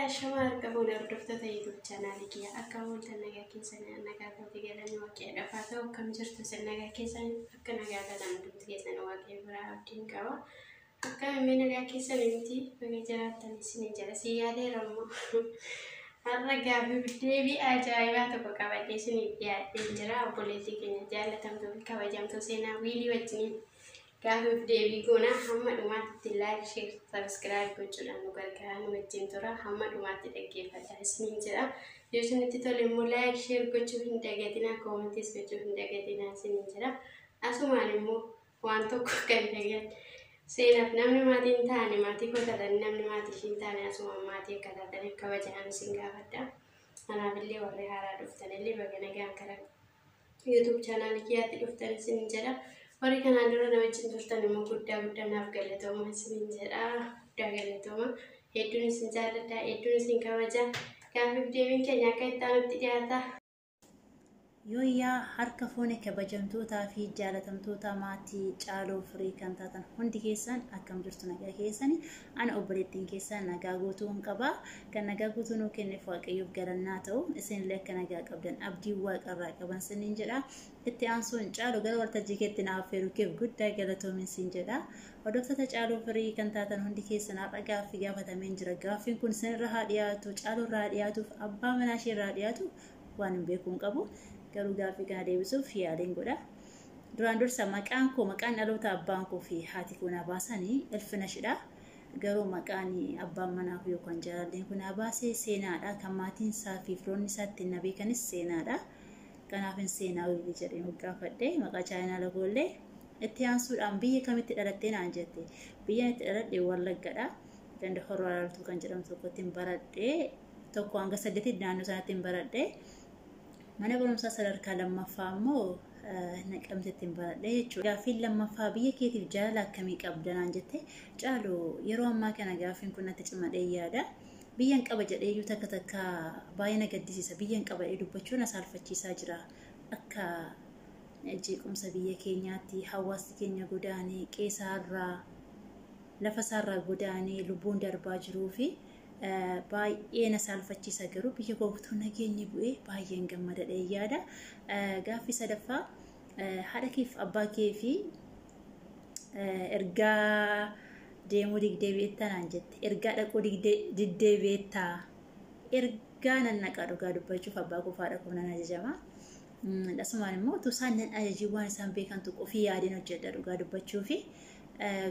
Ashama harka fuula hordoftoota YouTube chaanaalii kiyya akka ooltan nagaa keessan nagaa kootii galanii waaqee dhafaa ta'u akkam jirtu isin nagaa keessan akka nagaa taatan hundumti keessan waaqee biraa abdiin qaba. Akka himee nagaa keessan miti baga jiraattan isin jala si yaadeera immoo har'a gaaffii deebii ajaa'ibaa tokko qabadhee isiniif dhiyaadhee jira obboleettii keenya jaallatamtuu fi kabajamtuu seenaa wiilii wajjiniin gaaffiif deebii goona hamma dhumaatti like share subscribe gochuudhaan nu gargaaraa nu wajjin tura hamma dhumaatti dhaggeeffadha isiniin jedha yoo isinitti tole immoo like share gochuu hin dagatinaa commentis gochuu hin dagatinaa isiniin jedha asumaan immoo waan tokko kan dagan seenaaf namni maatii hin taane maatii koo taatan namni maatii ishii hin taane asumaan maatii akka taataniif kabajaan isin gaafadha kanaafillee warri haaraa dhuftanillee baga nagaan karaa YouTube chaanaalii kiyyaatti dhuftan isiniin jedha. Warri kanaan dura na wajjin turtan immoo guddaa guddaa naaf galatooma isiniin jedha. Guddaa galatooma. Hedduun isin jaalladha, hedduun isin kabaja. Gaaffiif deebiin keenya akka itti aanutti dhiyaata. Yooyyaa harka fuune kabajamtootaa fi jaalatamtoota maatii Caaloo Firii kan taatan hundi keessan akkam jirtu nagaa keessani ana obboleettiin keessan nagaa guutuu hin qaba kan nagaa guutuu nuu kenneef waaqayyoof galannaa ta'u isinillee akka nagaa qabdan abdii waaqarraa qaban siniin jedha itti aansuun Caaloo gara waltajjii keetti na affeeruu keef guddaa galatoomin siin jedha hordoftoota Caaloo Firii kan taatan hundi keessan har'a gaaffii gaafatameen jira gaaffiin kun isinirra haa dhiyaatu Caaloo irraa haa dhiyaatuuf abbaa manaa ishee irraa haa dhiyaatu waan hin beeku hin qabu. Garuu gaaffii kana deebisuuf yaaliin godha. Duraan dursa maqaan koo maqaan dhaloota abbaan koo fi haati koo naa baasanii Ilfinashidha. Garuu maqaan abbaan manaa koo yookaan jaalalleen koo naa baase Seenaadha. Kan maatiin isaa fi firoonni isaa ittiin na beekanis Seenaadha. Kanaafin Seenaa Wiilii jedhee moggaafadhe maqaa chaayinaala koollee. Itti aansuudhaan biyya kamitti dhalattee naan jette. Biyyan itti dhaladhe Wallaggadha. Ganda Horroo Alaaltuu kan jedhamu tokkotti baradhe. 1 hanga 8 naannoo sanatti baradhe. Mana barumsaa sadarkaa lammaffaa immoo Naqamtetti baradhe jechuudha. Gaaffiin lammaffaa biyya keetiif jaalala akkamii qabda naan jette. Caalu yeroo ammaa kana gaaffiin kun natti cimadhee yaada. Biyyan qaba jedhee iyyuu takka takka baay'ee na gaddisiisa. Biyyan qaba jedhee dubbachuun na saalfachiisaa jira. Akka jeequmsa biyya keenyaatti hawaasni keenya godaanee qeesaarraa lafa isaarraa godaanee lubbuun darbaa jiruu fi baay'ee na saalfachiisa garuu biyya koo nageenyi bu'ee baay'een gammadadhee yaada. Gaaffii sadaffaa haadha keef abbaa kee fi ergaa deemuu digdee beektaa naan jette. Ergaa dhaquu diddee beektaa. Ergaa nan naqa dhugaa dubbachuuf abbaa koo haadha koo nan ajajama. Asumaan immoo utuu isaan nan ajajii waan isaan beekan tokko ofii yaadeen hojjedha dhugaa dubbachuufi.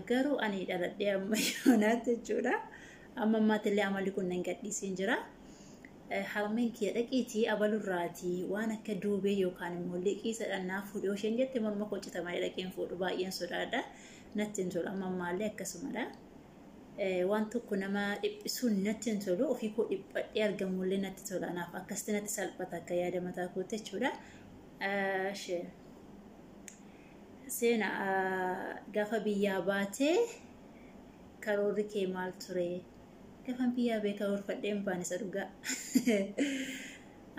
Garuu ani dhaladhee amma yoonaatti jechuudha. Amma ammaatti illee amalli kun nan gadhiisiin jira. Harmeen kiyya dhaqiitii abalurraatii waan akka duubee yookaan immoo liqii sadhannaa fuudhee isheen jette morma koo cita malee dhaqeen fuudhu baay'een sodaadha. Natti hin tolu amma ammaallee akkasumadha. Waan tokko nama dhiphisuun natti hin tolu ofii koo dhiphadhee argamullee natti tola naaf akkasitti natti salphata akka yaada mataa kootti jechuudha. Seena gaafa biyyaa baatee karoorri kee maal ture? Gaafan biyyaa bee karoorfadhee hin baane isa dhugaa.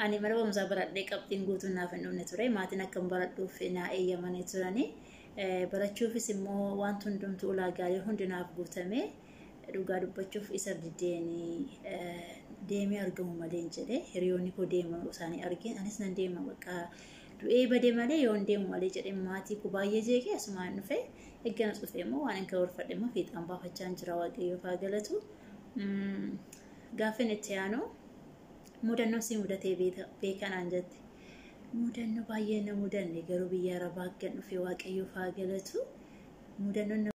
Ani mana barumsaa baradhee qabxiin guutuun naaf hin dhumne ture. Maatiin akka hin baradhuuf naa eeyyamanii turani. Barachuufis immoo wanti hundumtuu ulaagaalee hundi naaf guutame. Dhugaa dubbachuuf isa diddeenii deemee argamu malee hin jedhe. Hiriyoonni koo deemu isaanii argeen anis nan deema bakka du'ee bade malee yoon deemu malee jedhee maatii koo baay'ee jeeqee asumaan dhufe. Eegganas dhufe immoo waan hin karoorfadhe immoo fiixaan baafachaa jira waaqayyoof haa galatu. Gaaffiin itti aanu mudannoo si mudatee beekanaan jette. Mudannoo baay'ee na mudanne garuu biyya arabaa akkan dhufe waaqayyoof haa galatu. Mudannoon